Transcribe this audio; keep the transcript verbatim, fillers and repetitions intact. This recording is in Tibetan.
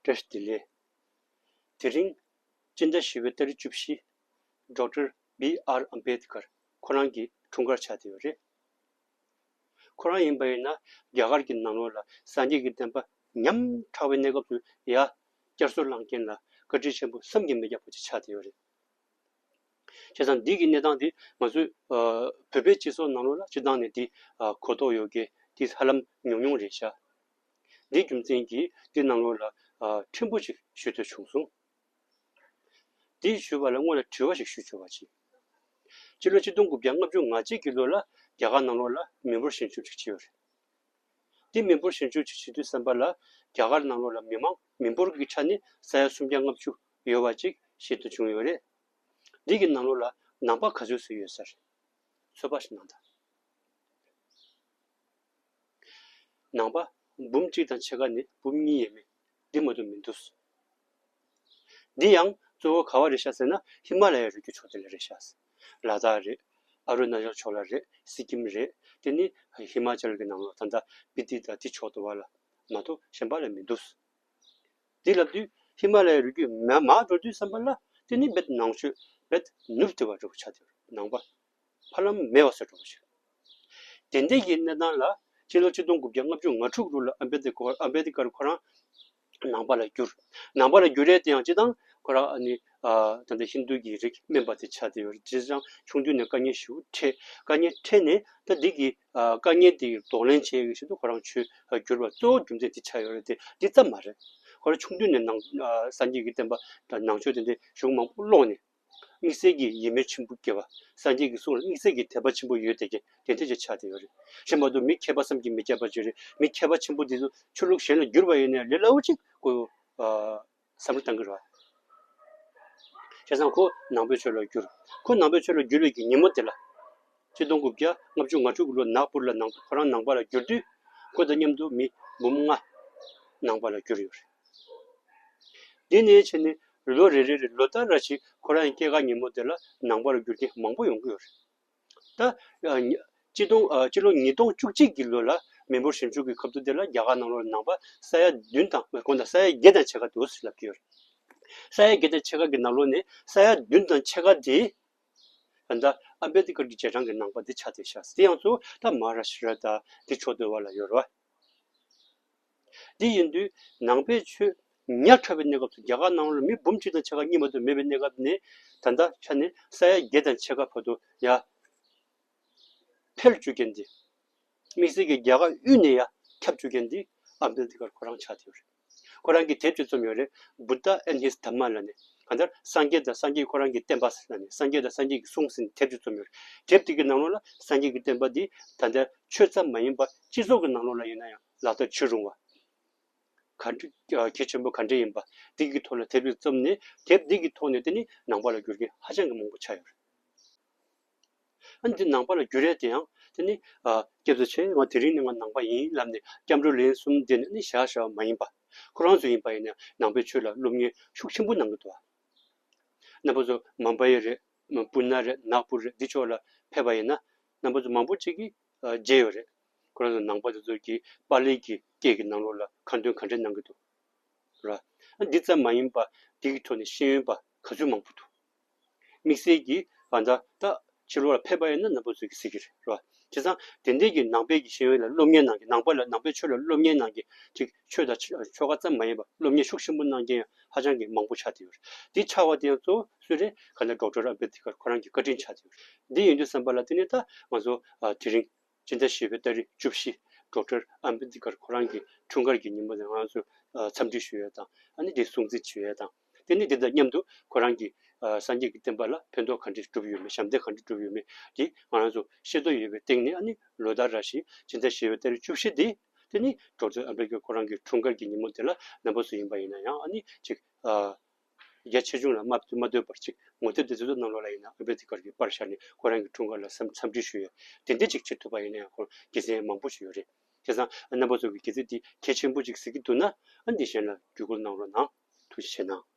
བཀྲ་ཤིས་བདེ་ལེགས། དེ་རིང་སྤྱི་ཟླ་བཞི་པའི་ཏ་རིག་བཅུ་བཞི། ཌོག་ཊར་བི་ཨར་ཨམ་བེད་ཀར་ཁོ་རང་གི་འཁྲུངས་སྐར་ཆགས་བསྡད་ཡོད་རེད། ཁོ་རང་ཡིན་པ་ཡིན་ན་རྒྱ་གར་གྱི་ནང་ལོགས་ལ་སངས་རྒྱས་ཀྱི་བསྟན་པ་ཉམ་ཐག་པའི་གནས་སྐབས་སུ་ཡ་བསྐྱར་གསོ་བསླང་མཁན་ལ་བཀའ་དྲིན་ཆེན་པོ་བསམ་གྱིས་མི་ཁྱབ་པ་ཅིག་ཆགས་བསྡད་ཡོད་རེད། བྱས་ཙང་འདི་གི་གནས་སྟངས་འདི་ང་ཚོའི་ཨ་བོད་པའི་སྤྱི་ཚོགས་ནང་ལོགས་ལ་སྤྱིར་བཏང་ནས་འདི་ཨ་གོ་རྟོགས་ཡོད་མཁན་འདི་ཧ་ལམ་ཉུང་ཉུང་རེད་ཤག་འདི་རྒྱུ་མཚན་གྱིས་འདི་ནང་ལོགས་ལ་ཨ་ཕྲན་བུ་ཞིག་ཞུ་འདོད་བྱུང་སོང་། འདི་ཞུ་བ་ལ་སྔོན་ལ་དྲི་བ་ཞིག་ཞུ་ཆོག་པ་ཅིག་སྤྱི་ལོ་ཆིག་སྟོང་དགུ་བརྒྱ་ལྔ་བཅུ་ང་གཅིག་གི་ལོ་ལ་རྒྱ་གར་ནང་ལོགས་ལ་མི་འབོར་ཞིབ་འཇུག་ཅིག་བྱས་ཡོད་རེད། འདི་མི་འབོར་ཞིབ་འཇུག་ཅིག་བྱེད་དུས་ཙམ་པ་ལ་རྒྱ་གར་ནང་ལོགས་ལ་མི་མང་མི་འབོར་གྱི་ཆ་ནས་ས་ཡ་སུམ་བརྒྱ་ལྔ་བཅུ་ཡོད་པ་ཅིག་ཤེས་རྟོགས་བྱུང་ཡོད་རེད། འདི་གི་ནང་ལོགས་ལ་ནང་པ་ག་ཚོད་ཙམ་ཡོད་ས་རེད། ཚོད་དཔག་ཞིག་གནང་དང་། ནང་པ་འབུམ་གཅིག་དང་ཕྱེད་ཀ་ནས་འབུམ་གཉིས་ཡས་མས་འདི་མ་གཏོགས་མི་འདུག་འདི་ཡང་གཙོ་བོ་ག་བ་རེད་ཤག་ཟེར་ན་ཧི་མ་ལ་ཡའི་རི་རྒྱུད་ཕྱོགས་དེ་ལ་རེད་ཤག་ལ་དྭགས་རེད། ཨ་རུ་ན་ཅལ་ཕྱོགས་ལ་རེད། སི་ཀིམ་རེད། དེ་ནི་ཧི་མ་ཅལ་གྱི་ནང་ལོགས་ད་ལྟ་སྤི་ཏི་དང་དེ་ཕྱོགས་དུ་བ་ལ་མ་གཏོགས་གཞན་པ་ལ་མི་འདུག་འདི་ལབ་དུས་ཧི་མ་ལ་ཡའི་རི་རྒྱུད་མ་མར་འགྲོ་དུས་ཙམ་པ་ལ་དེ་ནི་རྦད་ནང་ཆོས་རྦད་ནུབ་ཏུ་བ་འགྲོ་ཆགས་ཏེ་ནང་པ་ཧ་ལམ་མེད་པ་བཟོ་འགྲོ་བ་ཞིག་དེ་འདྲ་གི་གནས་སྟངས་ལ་སྤྱི་ལོ་ཆིག་སྟོང་དགུ་བརྒྱ་ལྔ་བཅུ་ང་དྲུག་ལོ་ལ་ཨམ་བེ་དི་ཀར་ཨམ་བེ་དི་ཀར་ཁོ་རང་ནང་པ་ལ་བསྒྱུར། ནང་པ་ལ་བསྒྱུར་ཡས་དེ་ཡང་སྤྱི་བཏང་ཁོ་རང་ཨ་ནི་ཨ་ད་ལྟ་ཧིན་རྡུ་གི་རིགས་སྨིན་པ་དེ་ཆགས་བསྡད་ཡོད་རེད། བྱས་ཙང་ཆུང་དུས་ནས་དཀའ་ངལ་ཞེ་པོ་འཕྲད། དཀའ་ངལ་འཕྲད་ནས་ད་འདི་གི་ཨ་དཀའ་ངལ་དེ་གདོང་ལེན་བྱེད་ཡས་ཀྱི་ཆེད་དུ་ཁོ་རང་ཆོས་བསྒྱུར་བ་གཙོ་བོ་རྒྱུ་མཚན་དེ་ཆགས་ཡོད་རེད་དེ། འདི་ཙམ་མ་རེད། ཁོ་རང་ཆུང་དུས་ནས་ནང་ཨ་སངས་རྒྱས་ཀྱི་བསྟན་པ་དང་ནང་ཆོས་དེ་འདྲའི་གཞུང་མང་པོ་ཀློག་ནས། དམིགས་བསལ་གྱི་ཡིད་སྨོན་ཆེན་པོ་སྐྱེ་བ། སངས་རྒྱས་ཀྱི་གསུང་ལ་དམིགས་བསལ་གྱི་དད་པ་ཆེན་པོ་ཡོད་བསྡད་མཁན་དེ་འདྲ་ཅིག་ཆགས་བསྡད་ཡོད་རེད། གཞན་མ་གཏོགས་མི་མཁས་པ་བསམ་གྱིས་མི་ཁྱབ་པ་ཅིག་རེད། མི་མཁས་པ་ཆེན་པོ་འདི་ཚོ་ཆོས་ལུགས་གཞན་ལ་བསྒྱུར་བ་ཡིན་ནའི་ལས་སླ་བོ་ཅིག་ཁོ་ཨ་བསམ་བློ་བཏང་གི་རེད་བ། བྱས་ཙང་ཁོ་ནང་པའི་ཆོས་ལ་བསྒྱུར། ཁོ་ནང་པའི་ཆོས་ལ་བསྒྱུར་བའི་གི་ཉིན་མོ་དེ་ལ། ཆིག་སྟོང་དགུ་བརྒྱ་ལྔ་བཅུ་ང་དྲུག་གི་ལོ་ནག་པུར་ལ་ནང་ཁོ་རང་ནང་པ་ལ་བསྒྱུར་དུས་ཁོ་དང་མཉམ་དུ་མི་འབུམ་ལྔ་ནང་པ་ལ་བསྒྱུར་ཡོད་རེད། དེ་ནས་བྱས་ནས་ལོ་རེ་རེ་རེ་ལོ་ལྟར་ར་ཞིག་ཁོ་རང་གི་སྐྱེས་སྐར་ཉིན་མོ་དེ་ལ་ནང་པ་ལ་བསྒྱུར་མཁན་མང་པོ་ཡོང་གི་ཡོད་རེད། ད་ཨ་ཉི་སྤྱི་སྟོང་ཨ་སྤྱི་ལོ་ཉིས་སྟོང་བཅུ་གཅིག་གི་ལོ་ལ་མི་འབོར་ཞིབ་འཇུག་གི་སྐབས་དུས་དེ་ལ་རྒྱ་གར་ནང་ལོགས་ནང་པ་ས་ཡ་བདུན་དང་དགོངས་དག་ས་ཡ་བརྒྱད་དང་ཕྱེད་ཀ་འདུག་ཟེར་ལབ་ཀྱི་ཡོད་རེད། ས་ཡ་བརྒྱད་དང་ཕྱེད་ཀ་གི་ནང་ལོགས་ནས་ས་ཡ་བདུན་དང་ཕྱེད་ཀ་དེ་ད་ལྟ་ཨམ་བེ་དི་ཀར་གྱི་རྗེས་འབྲང་གི་ནང་པ་འདི་ཆགས་བསྡད་ཤག་དེ་ཡང་ཚོ་ད་མ་ཧཱ་རཱ་ཤྲ་དང་དེ་ཕྱོགས་དུ་བ་ལ་ཡོད་རེད་བ། དེ་ཡིན་དུས་ནང་པའི་ཆོས་ཉག་ཕྲ་བའི་གནས་སྐབས་སུ་རྒྱ་གར་ནང་ལ་མི་འབུམ་གཅིག་དང་ཕྱེད་ཀ་གཉིས་མ་གཏོགས་མེད་པའི་གནས་སྐབས་ནས་ད་ལྟ་ཆ་ནས་ས་ཡ་བརྒྱད་དང་ཕྱེད་ཀ་བར་དུ་ཡ་འཕེལ་བཅུག་མཁན་འདི། དམིགས་བསལ་གྱི་རྒྱ་གར་དབུས་ནས་ཡ་ཁྱབ་བཅུག་མཁན་འདི་ཨམ་བེ་དི་ཀར་ཁོ་རང་ཆགས་བསྡད་ཡོད་རེད། ཁོ་རང་གིས་དེབ་ཅིག་རྩོམ་ཡོད་རེད། Buddha and his Dhamma ལབ་ནས། གང་ལྟར་སངས་རྒྱས་དང་སངས་རྒྱས་ཁོ་རང་གི་བསྟན་པ་ལབ་ནས་སངས་རྒྱས་དང་སངས་རྒྱས་ཀྱི་གསུང་ཟེར་ནས་དེབ་ཅིག་རྩོམ་ཡོད་རེད། དེབ་དེ་གི་ནང་ལོགས་ལ་སངས་རྒྱས་ཀྱི་བསྟན་པ་འདི་ད་ལྟ་ཆོས་ཙམ་མ་ཡིན་པར་སྤྱི་ཚོགས་ཀྱི་ནང་ལོགས་ལ་ཡིན་ན་ཡང་ལག་བསྟར་བྱེད་རུང་བ། ག་འདྲ་གལ་ཆེན་པོ་ག་འདྲ་ཡིན་པ་འདི་གི་ཐོག་ལ་དེབ་ཅིག་རྩོམ་ནས་དེབ་འདི་གི་ཐོག་ནས་དེ་ནི་ནང་པ་ལ་བསྒྱུར་མཁན་ཧ་ཅང་གི་མང་པོ་ཆགས་ཡོད་རེད། ཨ་ནི་འདི་ནང་པ་ལ་བསྒྱུར་ཡས་དེ་ཡང་དེ་ནི་ཨ་སྐྱབས་སུ་མཆི། ང་དེ་རིང་ནས་ང་ནང་པ་ཡིན་ལབ་ནས་སྐྱབས་འགྲོ་ལེན་གསུམ་འདི་ནི་ནི་བཞག་བཞག་པ་མ་ཡིན་པ། ཁོ་རང་ཚོ་ཡིན་པ་ཡིན་ན་ནང་པའི་ཆོས་ལ་སློབ་གཉེར་ཤུགས་ཆེན་པོ་གནང་གི་འདུག་རྣམ་པ་ཚོ་མུམ་བྷའི་རེད། སྤུ་ན་རེད། ནག་པུར་རེད། འདི་ཕྱོགས་ལ་ཕེབས་པ་ཡིན་ན་རྣམ་པ་ཚོ་མང་པོ་ཅིག་གིས་ཨ་མཇལ་ཡོད་རེད། ཁོ་རང་ཚོ་ནང་པ་དེ་ཚོ་གིས་པཱ་ལི་གི་སྐད་ཀྱི་ནང་ལོགས་ལ་ཁ་འདོན་ག་འདྲས་གནང་གི་འདུག་ར། ཨ་འདི་ཙམ་མ་ཡིན་པ་འདི་གི་ཐོག་ནས་ཤེས་ཡོན་པ་ག་ཚོད་མང་པོ་འདུག་དམིགས་བསལ་གྱིས་ཨ་ད་ད་ཕྱི་ལོགས་ལ་ཕེབས་པ་ཡིན་ན་རྣམ་པ་ཚོ་གིས་གཟིགས་ཀྱི་རེད་ར། བྱས་ཙང་དེ་འདྲས་ཀྱི་ནང་པའི་གི་ཤེས་ཡོན་ལ་སློབ་གཉེར་གནང་མཁན་ནང་པ་ལ་ནང་པའི་ཆོས་ལ་སློབ་གཉེར་གནང་མཁན་ཅིག་ཆོས་དང་ཆོ་ཆོ་ག་ཙམ་མ་ཡིན་པ་སློབ་གཉེར་ཤུགས་ཆེན་པོ་གནང་མཁན་ཡང་ཧ་ཅང་གི་མང་པོ་ཆགས་བསྡད་ཡོད་རེད། འདི་ཆགས་པ་དེ་ཡང་གཙོ་བོ་སུ་རེད། ག་ལ་ཌོག་ཊར་ཨམ་བེ་དི་ཀར་ཁོ་རང་གི་བཀའ་དྲིན་ཆགས་བསྡད་ཡོད་རེད། འདི་ཡིན་དུས་ཙམ་པ་ལ་དེ་ནས་ད་ང་ཚོ་ཨ་དེ་རིང་། སྤྱི་ཟླ་བཞི་པའི་ཏ་རིག་བཅུ་བཞི། ཌོག་ཊར་ཨམ་བེ་དི་ཀར་ཁོ་རང་གི་འཁྲུངས་སྐར་གྱི་ཉིན་མོ་དེ་ང་ཚོ་ཨ་འཚམས་འདྲི་ཞུ་ཡས་དང་ཨ་ནི་དེ་སྲུང་བརྩི་ཞུ་ཡས་དང་། དེ་ནི་དེ་དང་མཉམ་དུ་ཁོ་རང་གི་ཨ་སངས་རྒྱས་ཀྱི་བསྟན་པ་ལ་ཕན་ཐོགས་ག་འདྲས་བསྒྲུབས་ཡོད་མེད། ཞབས་འདེགས་ག་འདྲས་བསྒྲུབས་ཡོད་མེད་དེ་ང་རང་ཚོ་ཤེས་རྟོགས་ཡོད་པའི་སྟེང་ནས་ཨ་ནི་ལོ་ལྟར་ར་ཞིག་སྤྱི་ཟླ་བཞི་པའི་ཏ་རིག་བཅུ་བཞི་དེ་དེ་ནི་ཌོག་ཊར་ཨམ་བེ་དི་ཀར་ཁོ་རང་གི་འཁྲུངས་སྐར་གྱི་ཉིན་མོ་དེ་ལ་རྣམ་པ་ཚོ་ཡིན་པ་ཡིན་ན་ཡང་ཨ་ནི་ཅིག་ཨ། རྒྱ་ཆེ་ཆུང་ལ་མ་མ་ལྟོས་པར་ཅིག་ངོ་དེབ་དེ་ཚོ་ནང་ལོགས་ལ་ཡིན་ན་ཨམ་བེ་དི་ཀར་གྱི་པར་ཤར་ནས་ཁོ་རང་གི་འཁྲུངས་སྐར་ལ་འཚམས་འཚམས་འདྲི་ཞུ་ཡས་དེ་འདྲ་ཅིག་བྱེད་ཐུབ་པ་ཡིན་ན་ཡང་ཁོ་དགེ་མཚན་མང་པོ་ཞིག་ཡོད་རེད། བྱས་ཙང་རྣམ་པ་ཚོ་གི་དགེ་མཚན་འདི་གལ་ཆེན་པོ་ཅིག་གཟིགས་ཀྱི་འདུག་ན་ཨ་འདི་གཞན་ལ་བརྒྱུད་སྐུར་གནང་རོགས་གནང་། ཐུགས་རྗེ་ཆེ་གནང་།